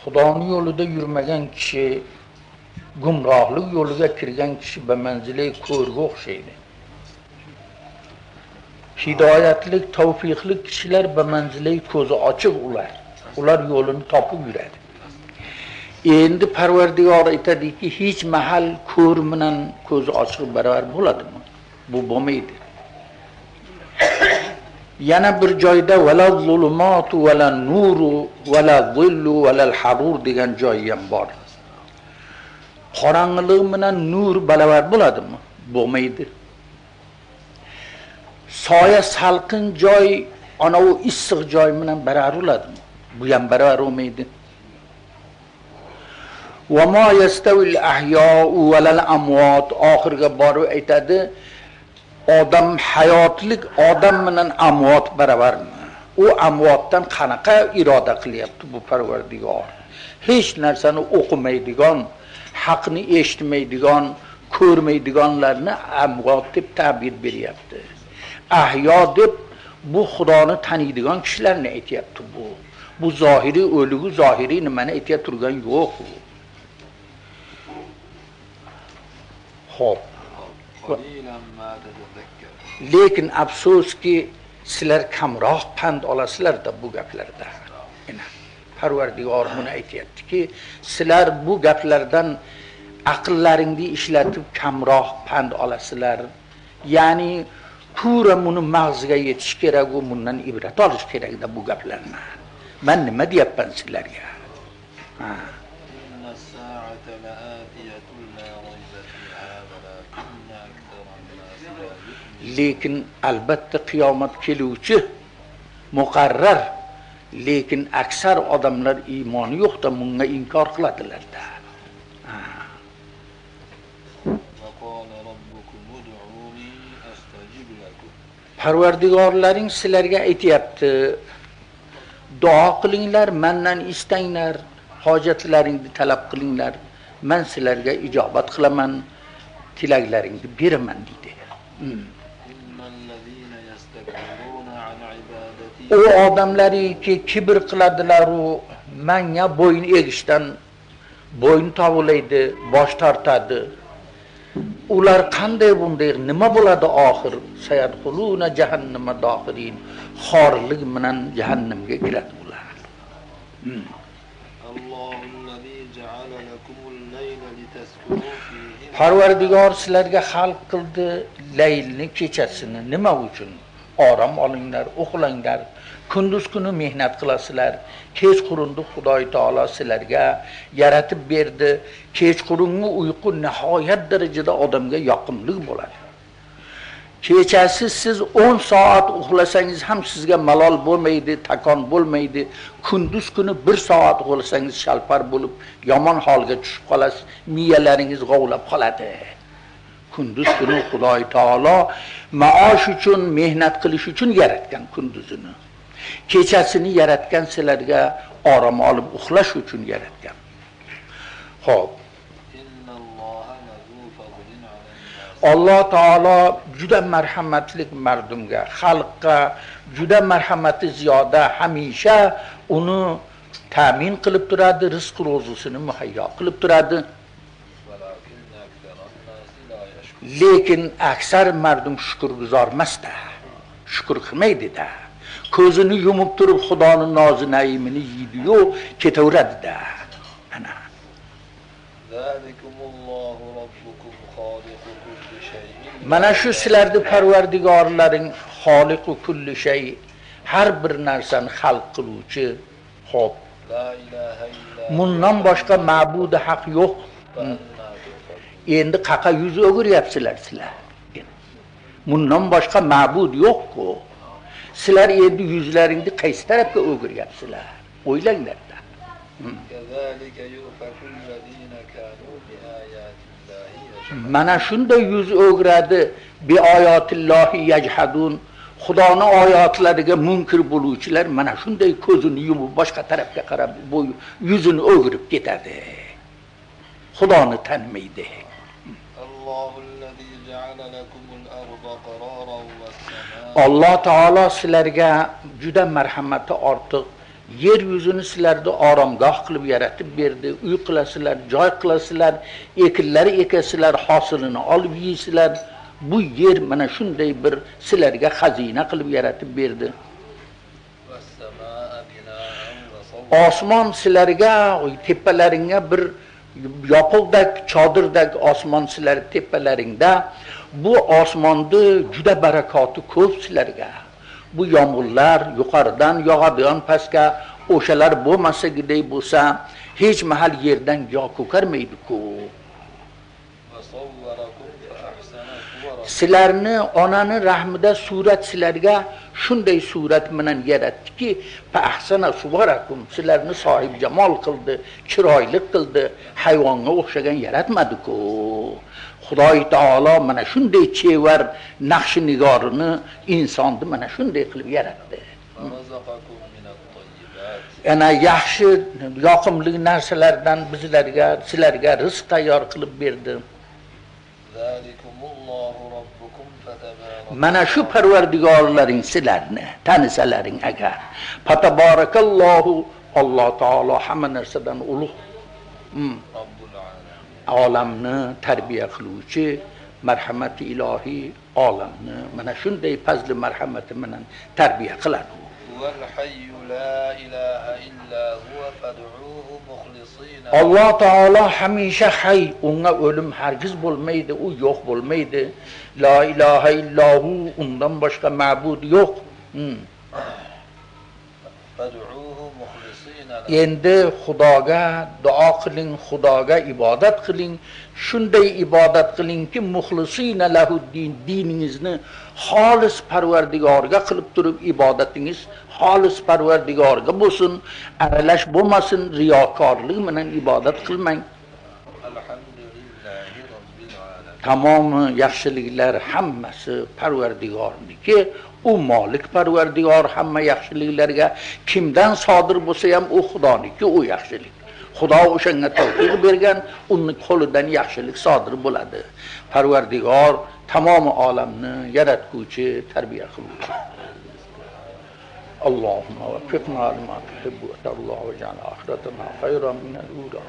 Xudoni yo'lida yurmagan kishi, gumrohlik yo'liga kirgan kishi bamanzilay ko'rga o'xshaydi. Hidoyatlik, tavfiqlik kishilar bamanzilay ko'zi ochiq ular. Ular yo'lini topib yuradi. Endi Parvardigor aytadiki, hech mahal ko'r bilan ko'zi ochiq barobar bo'ladimi? Bu bo'lmaydi. Yana bir joyda vala zulumatu vala nuru vala zillu vala harur degan joyi ham bor. Qorong'ilik bilan nur baravar bo'ladimi? Bo'lmaydi. Soya salqin joy ana u issiq joy bilan barobar bo'ladimi? Bu ham barobar bo'lmaydi. Va ma yastawil ahya'u valal amwat, oxirga borib aytadi, odam hayotlik odam bilan amvot baravarmi? U amvotdan qanaqa iroda qilyapti bu Parvardigor? Hech narsani o'qimaydigan, haqni eshitmaydigan, ko'rmaydiganlarni amvot deb ta'bir beryapti. Ahyo deb bu Xudoni taniydigan kishilarni aytyapti bu. Bu zohiriy o'ligi, zohiriy nimani aytib turgan yo'q. Xo'p. Lekin afsuski sizlar kamroq pand olasizlar-da bu gaplarda. Mana Parvardigor buni aytayaptiki, sizlar bu gaplardan aqllaringni ishlatib kamroq pand olasizlar. Ya'ni pura buni mag'ziga yetish kerak, u bundan ibrat olish kerakda bu gaplarni. Men nima deyapman sizlarga? Ha. Lekin albatta qiyomat keluvchi muqarrar, lekin aksar odamlar iymoni yo'qda bunga inkor qiladilar-da. Parvardigorlaring sizlarga aytayapti, duo qilinglar, mendan istanglar, hojatlaringni talab qilinglar, men sizlarga ijobat qilaman, tilaklaringni beraman deydi. O odamlarki kibr qiladilar u menga bo'yin egishdan bo'yin tovulaydi, bosh tortadi. Ular qanday bunday nima bo'ladi oxir? Sayadxuluna jahannama doxirin. Xorlik bilan jahannamga kiradi ular. Parvardigor sizlarga xalq qildi laylni, kechasini. Nima uchun? Orom olinglar, uxlanglar. Kunduz kuni mehnat qilasizlar. Kechqurunni Xudoy taolo sizlarga yaratib berdi. Kechqurungi uyqu nihoyat darajada odamga yoqimli bo'ladi. Kechasi siz 10 soat uxlasangiz ham sizga malol bo'lmaydi, takon bo'lmaydi. Kunduz kuni 1 soat uxlasangiz shalpar bo'lib, yomon holga tushib qolasiz, miyalaringiz g'ovlab qoladi. Kunduz kuni Xudoy taolo maosh uchun, mehnat qilish uchun yaratgan kunduzini. Kechasini yaratgan sizlarga orom olib uxlash uchun yaratgan. Xo'p. Alloh taolo juda marhamatli mardumga, xalqqa juda marhamati ziyoda, hamisha uni ta'min qilib turadi, rizq ro'zisini muhayyo qilib turadi. Lekin aksar mardum shukrguzor emasda, shukr qilmaydi-da. Ko'zini yumib turib Xudoning nozi naimini yeydi-yu, ketaveradi-da. Ana. Mana shu sizlarni Parvardigorlaring Xoliqu kulli shay, har bir narsani xalq qiluvchi. Xo'p. Bundan boshqa ma'budi haq yo'q. Endi qaqa yuz o'giryapsizlar sizlar. Bundan boshqa ma'bud yo'q-ku. Sizlar endi yuzlaringni qaysi tarafga o'giryapsizlar? O'ylanglar-da. Mana shunday yuz o'giradi bi oyatillohi yajhadun. Xudoning oyatlariga munkir bo'luvchilar mana shunday ko'zini yumib boshqa tarafga qarab bu yuzini o'girib ketadi. Xudoni tanimaydi. Alloh taolo sizlarga juda marhamati ortiq Yer yuzini sizlarni oromgoh qilib yaratib berdi. Uy qilasizlar, joy qilasizlar, ekinlar ekasizlar, hosilini olib yeysizlar. Bu yer mana shunday bir sizlarga xazina qilib yaratib berdi. Osmon sizlarga tepalaringga bir yopiqdak, chodirdak osmon sizlar tepalaringda. Bu osmonni juda barakoti ko'p sizlarga. Bu yomg'irlar yuqoridan yog'adigan pastga, o'shalar bo'lmasagiday bo'lsa, hech mahal yerdan yo ko'karmaydi-ku. Sizlarni onani rahmida surat sizlarga shunday surat bilan yaratdiki, fa ahsana suvarakum, sizlarni sohib jamol qildi, chiroyli qildi, hayvonga o'xshagan yaratmadi-ku. Xudoy taolo mana shunday chevar naqshi nigorini insonni mana shunday qilib yaratdi. Ana yaxshi yoqimli narsalardan bizlarga, sizlarga rizq tayyor qilib berdi. Mana shu parvardigorlaring sizlarni tanisalaring agar, fatabarakallohu, Alloh taolo hamma narsadan ulug', olamni tarbiya qiluvchi marhamati ilohiy olamni mana shunday fazli marhamati bilan tarbiya qiladi. Alloh taolo hamisha hay, unga o'lim hargiz bo'lmaydi, u yo'q bo'lmaydi. La ilaha illahu, undan boshqa ma'bud yo'q. Endi Xudoga duo qiling, Xudoga ibodat qiling. Shunday ibodat qilingki, muxlisina lahuddin, diningizni xolis Parvardigorga qilib turib ibodatingiz xolis Parvardigorga bo'lsin, aralash bo'lmasin, riyokorlik bilan ibodat qilmang. Tamomi yaxshiliklar hammasi Parvardigorniki. U molik Parvardigor hamma yaxshiliklarga kimdan sodir bo'lsa ham u Xudoniki, u yaxshilik. Xudo o'shanga tavfiq bergan, uning qo'lidan yaxshilik sodir bo'ladi. Parvardigor tamomi olamni yaratguvchi, tarbiya qiluvchi. Allohumma vaffiqna lima tuhibbu va tarda va ij'al oxiratana khayran minal ula.